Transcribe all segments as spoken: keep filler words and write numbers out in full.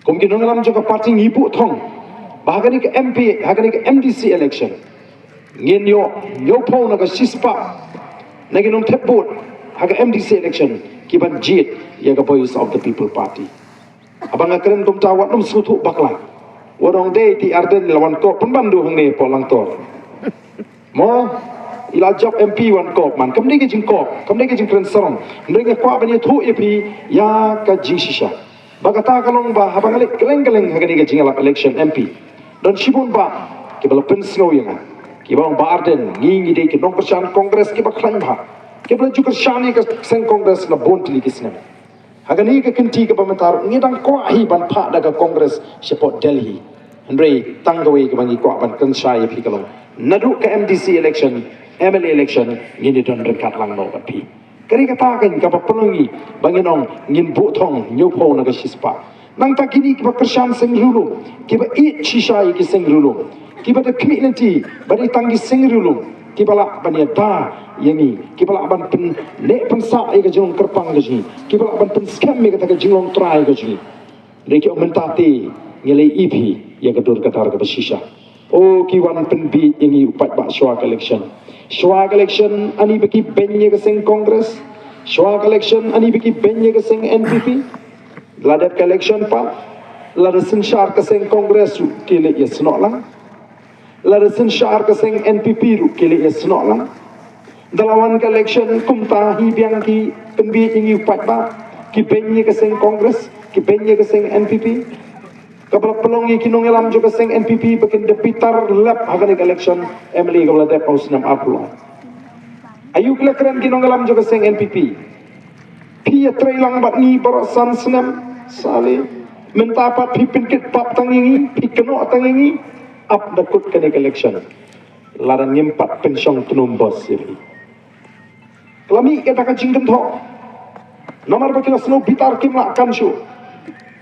Kum ki nongïalam jong ka party ngi buh thong ba ha kane ka M P, ha kane ka M D C election, ngin ïoh hynñiewphew na ka shispah na ki nongthep vote ha ka M D C election ki ban jied ïa ka Voice of the People Party. Haba nga kren kumta wat nym sngewthuh bakla. Wat ong dei T. Ardent la wan kop pynban du hangne hapoh Langtor. Mo, i la jop M P wan kop man. Kam dei ka jingkop, kam dei ka jingkren sarong. Hynrei nga kwah ban ïathuh ïa phi ïa ka jingshisha. Ba kata ka long ba haba nga leit kylleng kylleng ha kane ka jingïalap election M P, don shibun bah kiba la pynsngew ïa nga, kiba ong Bah Ardent, ngi ngi dei ki nongkyrshan Congress kiba khlaiñ bha, kiba la ju kyrshan ïa ka seng Congress la bun tylli ki snem. Ha kane ka kynti kaba mynta ruh ngi dang kwah hi ban phah da ka Congress shapoh Delhi. Hynrei tang kawei kaba ngi kwah ban kren shai ïa phi ka long, naduh ka M D C election, M L A election, ngin ïa don ryngkat lang noh bad phi. Ka dei kata kan kaba pynlong ngi ba ngin ong ngin buh thong hynñiewphew na ka shispah. Nangta kine kiba kyrshan seng riewlum, kiba ïeit shisha ïa ki seng riewlum, kiba da khmih lynti ba dei tang ki seng riewlum kiba lah ban ïada ïa ngi, kiba lah ban pynneh pynsah ïa ka jinglong kyrpang ka jong ngi, kiba lah ban pynskhem ïa kata ka jinglong trai ka jong ngi. Dei ki ong mynta te ngi la ïohi ïa ka dur ka dar kaba shisha. O ki wan pynbiej ïa ngi u paidbah shuwa ka election. Shuwa ka election ani ba ki beiñ ïa ka seng Congress. Shuwa ka election ani ba ki beiñ ïa ka seng N P P. La dep ka election pat, la da synshar ka seng Congress ruh ki leit ïasnoh lang. La da synshar ka seng N P P ruh ki leit ïasnoh lang. Da la wan ka election kumta hi biang ki pynbiej ïa ngi u paidbah, ki beiñ ïa ka seng Congress, ki beiñ ïa ka seng N P P. Kaba la pynlong ïa ki nongïalam jong ka seng N P P ba kin da bitar lep ha kane ka election M L A kaba la dep ha u snem arphew lai. Aïu ki la kren ki nongïalam jong ka seng N P P? Phi ïatrei lang bad ngi baroh san snem, sale. Mynta pat phi pynkit pap tang ïa ngi, phi kynnoh tang ïa ngi. Ap da kut kane ka election, lada ngim pat pynshong tnum bos ïa phi. Ka la mih kata ka jingkynthoh. Namar ba ki la sngew bitar kim lah kan shuh.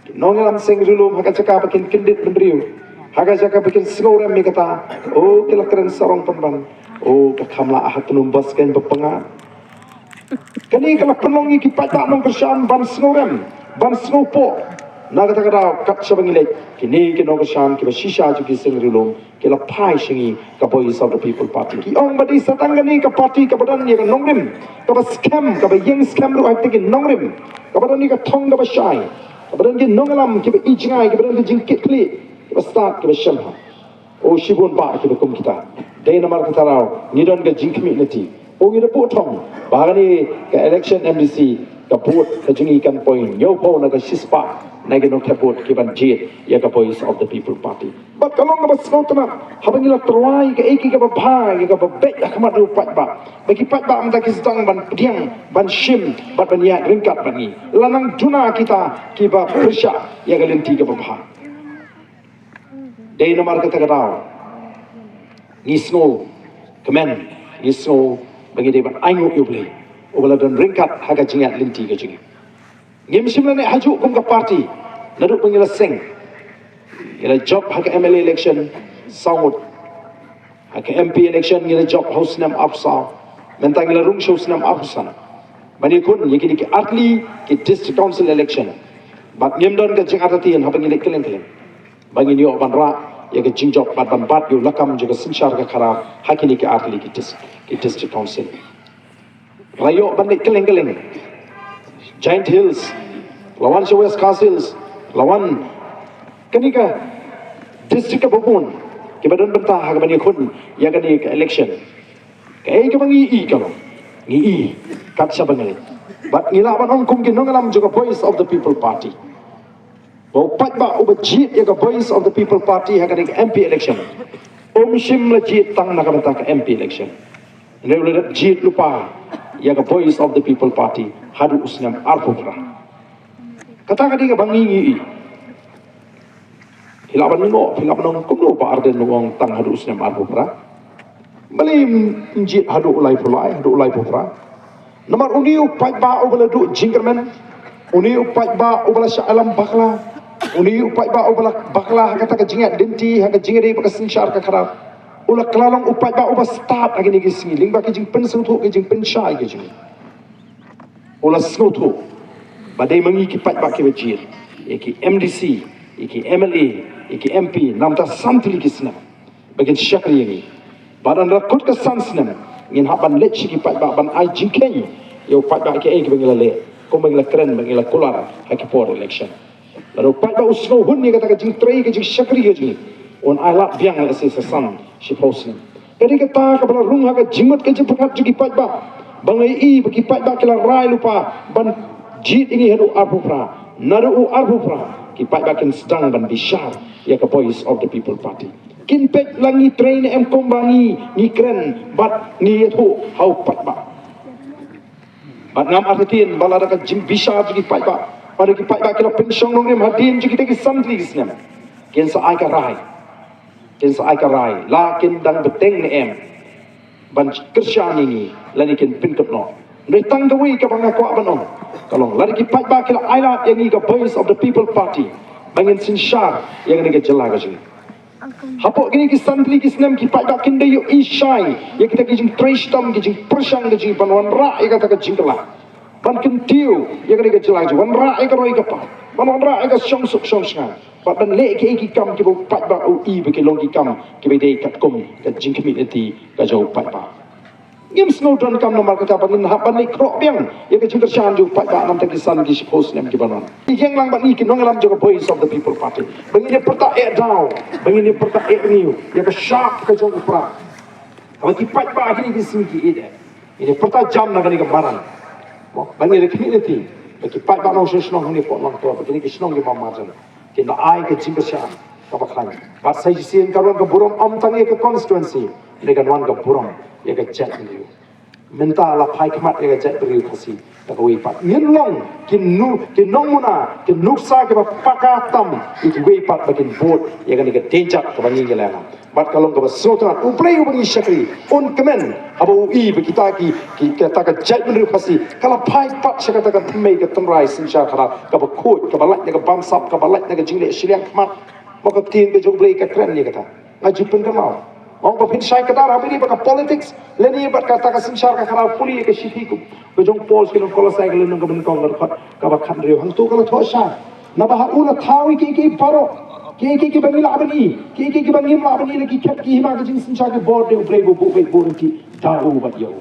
Ki nongïalam seng riewlum ha ka jaka ba kin kyndit bynriew, ha ka jaka ba kin sngewrem ïa kata, o ki la kren sarong pynban, o ka kham lah ha tnum bos kan ba pynga. Kane ka la pynlong ïa ki paidbah nongkyrshan ban sngewrem, ban sngewpoh. Na kata ka daw kat shaba ngi leit, kine ki nongkyrshan kiba shisha jong ki seng riewlum ki la phai sha ngi ka Voice of the People Party. Ki ong ba dei sa tang kane ka party kaba don ïa ka nongrim, kaba skhem, kaba ïeng skhem ruh ha kita ki nongrim, kaba don ïa ka thong kaba shai, kaba don ki nongïalam kiba ïeit jngai, kaba don ki jingkitkhlieh, kiba stad, kiba shem ha. O shibun bah kiba kum kita. Dei namar kata ruh ngi don ka jingkhmih lynti. O ngi da buh thong ba ha kane ka election M D C ka vote ka jong ngi kan poi hynñiewphew na ka shispah na ki nongthep vote ki ban jied ïa ka Voice of the People Party. Bad ka long kaba sngewtynnat haba ngi la tyrwa ïa kaei kaei kaba bha, ïa kaba beit ha khmat u paidbah, ba ki paidbah mynta ki sdang ban pdiang, ban shim bad ban ïaid ryngkat bad ngi. La nang duna kita kiba pyrshah ïa ka lynti kaba bha. Dei namar kata ka daw ngi sngewkmen, ngi sngew ba ngi dei ban ainguh ïa U Blei uba la don ryngkat ha ka jingïaid lynti ka jong ngi. Ngim shym la neh hajuh kum ka party naduh ba ngi la seng. Ngi la jop ha ka M L A election saw ngut, ha ka M P election ngi la jop ha u snem arphew saw, mynta ngi la rung sha u snem arphew san. Ban ïakhun ïa kine ki artylli ki District Council election, bad ngim don ka jingartatien haba ngi leit kylleng kylleng ba ngin ïoh ban rah ïa ka jingjop bad ban bat ïa u lakam jong ka synshar ka khadar ha kine ki artylli ki dis-, ki District Council. La ïoh ban leit kylleng kylleng, Jaintia Hills, la wan sha West Khasi Hills, la wan kane ka district kaba bun kiba don bynta ha kaban ïakhun ïa kane ka election. Kaei kaba ngi i ka long, ngi i kat shaba ngi leit. Bad ngi lah ban ong kum ki nongïalam jong ka Voice of the People Party, ba u paidbah uba jied ïa ka Voice of the People Party ha kane ka M P election um shym la jied tang na ka bynta ka M P election. Hynrei u la dep jied lypa ïa ka Voice of the People Party haduh u snem arphew phra. Kata ka dei kaba ngi ngi i. Phi lah ban ong, phi lah ban ong kumno Bah Ardent u ong tang haduh u snem arphew phra? Balei ym jied haduh u laiphew lai, haduh u laiphew phra? Namar une u paidbah uba la duh jingkyrmen, une u paidbah uba la shah ïalam bakla, une u paidbah uba la bakla ha kata ka jingïaid lynti, ha ka jingïadei bad ka synshar ka khadar, u la kylla long u paidbah uba stad ha kine ki sngi lyngba ki jingpynsngewthuh, ki jingpynshai ki jong ngi. U la sngewthuh ba dei ma ngi ki paidbah kiba jied ïa ki M D C, ïa ki M L A, ïa ki M P, namar ta san tylli ki snem ba kin shakri ïa ngi. Bad hynda la kut ka san snem ngin hap ban leit sha ki paidbah ban ai jingkheiñ ïa u paidbah kaei kaba ngi la leh, kumba ngi la kren, ba ngi la kular ha ki por election. Lada u paidbah u sngewhun ïa kata ka jingtrei, ka jingshakri ka jong ngi, un ailad biang lehse sa san shiphew snem. Ka dei kata kaba la rung ha ka jingmut ka jingpyrkhat jong ki paidbah, ba ngi ïohi ba ki paidbah ki la rai lypa ban jied ïa ngi haduh arphew phra. Naduh u arphew phra ki paidbah kin sdang ban bishar ïa ka Voice of the People Party. Kin peit la ngi trei ne em kumba ngi, ngi kren bad ngi ïathuh ha u paidbah. Bad ngam artatien ba lada ka jingbishar jong ki paidbah, lada ki paidbah ki la pynshong nongrim hadien jong kita ki san tylli ki snem, kin sa ai ka rai, kin sa ai ka rai la kin dang bteng ne em ban kyrshan ïa ngi lane kin pynkut noh. Hynrei tang kawei kaba nga kwah ban ong ka long, lada ki paidbah ki la ailad ïa ngi ka Voice of the People Party ba ngin synshar ïa kane ka jylla ka jong ngi. Hapoh kine ki san tylli ki snem ki paidbah kin da ïohi shai ïa kita ki jingtrei shitom, ki jingpyrshang, ki jingban wanrah ïa kata ka jingkylla. Ban kyntiew ïa kane ka jylla, wanrah ïa ka roi ka par, ban wanrah ïa ka shongsuk shongshngaiñ, bad ban leh kiei ki kam kiba u paidbah u i ba ki long ki kam kiba dei katkum ka jingkhmih lynti ka jong u paidbah. Ngim sngewdonkam namar kata ba ngin hap ban leh khroh biang ïa ka jingkyrshan jong u paidbah namar ki san ki shiphew snem kiban wan. Ngi ïeng lang bad ngi ki nongïalam jong ka Voice of the People Party ba ngin ïa pyrta eh daw, ba ngin ïa pyrta eh rngiew ïa ka shap ka jong u Prah. Haba ki paidbah kine ki sngi ki ïeit eh, ngin ïa pyrta jam na kane ka madan. Ba ngin ïa khmih lynti ba ki paidbah nongshong shnong hangne hapoh Nongthaw, ba kine ki shnong kiba marjan kin da ai ka jingkyrshan kaba khlaiñ. Bad sa shisien ka long ka burom ym tang ïa ka constituency, hynrei kan wan ka burom ïa ka jaitbynriew. Mynta la phai khmat ïa ka jaitbynriew Khasi da kawei pat. Ngin long ki nu, ki nongmuna, ki nuksa kiba paka tam ïa kiwei pat ba kin bud ïa kane ka dienjat kaba ngi ngi la ïalam. Bad ka long kaba sngewtynnat, U Blei uba ngi shakri un kmen haba u i ba kita ki, ki, kata ka jaitbynriew Khasi ka la phai pat sha kata ka thymmei ka tynrai synshar khadar kaba khuid, kaba lait na ka bamsap, kaba lait na ka jingleh shiliang khmat. Ba ka ktien ka jong U Blei ka kren ïa kata. Nga ju pynkyllaw. Ong ba phin shai kdar ha bynta ka politics lane bad kata ka synshar ka khadar, pule ïa ka shithi ka jong u Paul sha ki nong Kolosai, ka lynnong kaba nyngkong, ka dkhot kaba khathynriew. Hangto ka la thoh shai. Naba ha u la thaw ïa kiei kiei baroh, kiei kiei kiba ngi lah ban i, kiei kiei kiba ngim lah ban i, la ki khet ki hima, ka jingsynshar, ki bor, dei U Blei ba buh beit buh ryntih da u bad ïa u.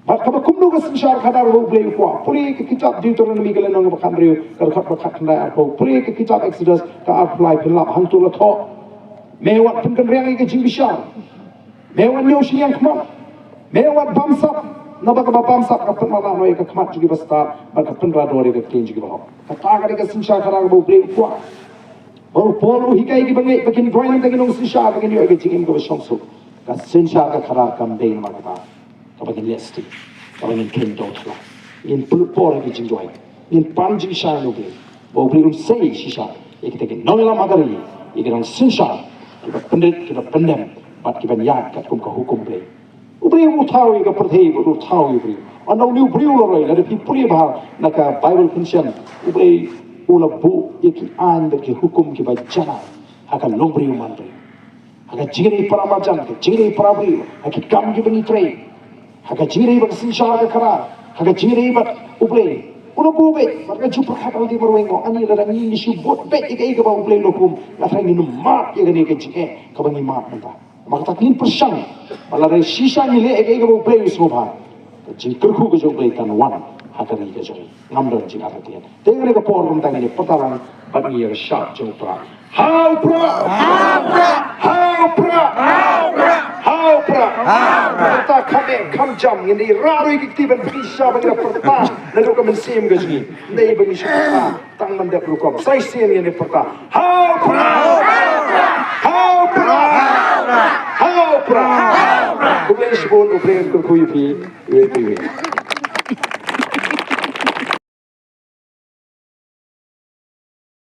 Bad kaba kumno ka synshar khadar ba U Blei u kwah? Pule ka kitab Deuteronomi, ka lynnong ba khathynriew, ka dkhot ba khatkhyndai arphew. Pule ka kitab Exodus ka arphew lai, phin lap. Hangto la thoh: Me wat pynkynriang ïa ka jingbishar. Me wat ñiew shiliang khmat. Me wat bamsap. Naba kaba bamsap ka pynmareh noh ïa ka khmat jong kiba stad bad ka pynrador ïa ka ktien jong kiba hok. Kata ka dei ka synshar khadar ba U Blei u kwah. Ba u Paul u hikai ïa ki bangeit ba kin duwai na ka bynta ki nongsynshar ba kin ïoh ïa ka jingim kaba shongsuk. Ka synshar ka khadar kam dei namar kata. Kaba ngin leh sting, kaba ngin kheiñ dohkha, ngin pynlut por ha ki jingduwai, ngin pan jingshai na U Blei, ba U Blei un sei shisha ïa kita ki nongïalam ha ka ri, ïa ki nongsynshar kiba pynrit, kiba pyndem bad kiban ïaid katkum ka hukum Blei. U Blei u thaw ïa ka pyrthei bad u thaw ïa u briew. Ynda une u briew u la roi, lada phi pule bha na ka Baibl, phin shem U Blei u la buh ïa ki aiñ bad ki hukum kiba janai ha ka longbriew manbriew, ha ka jingïadei para marjan, ka jingïadei para briew, ha ki kam kiba ngi trei, ha ka jingïadei bad ka synshar ka khadar, ha ka jingïadei bad U Blei. U la buh beit, bad nga ju pyrkhat ha lade marwei, mo, ani lada ngi, ngi shu bud beit ïa kaei kaba U Blei u la hukum, nga tharai ngin ym mad ïa kane ka jingeh kaba ngi mad mynta. Namar kata ngin pyrshang ba lada shisha ngi leh ïa kaei kaba U Blei u sngewbha, ka jingkyrkhu ka jong U Blei kan wan ha ka ri ka jong ngi. Ngam don jingartatien. Te ha kane ka por kumta ngin ïa pyrta lang bad ngi ïa ka shad jong u Prah. Ha u Prah! Ha u Prah! Ha u Prah! Kata kham eh kham jam, ngin ïa rah ruh ïa ki kti ban pynshai ba ngi la pyrta naduh ka mynsiem ka jong ngi. Ym dei ba ngi shu pyrta tang ban dep rukom. Sa shisien ngin ïa pyrta: Ha u Prah! Ha u Prah! Ha u Prah! U Blei shibun, U Blei un kyrkhu ïa phi. Iwei pa iwei.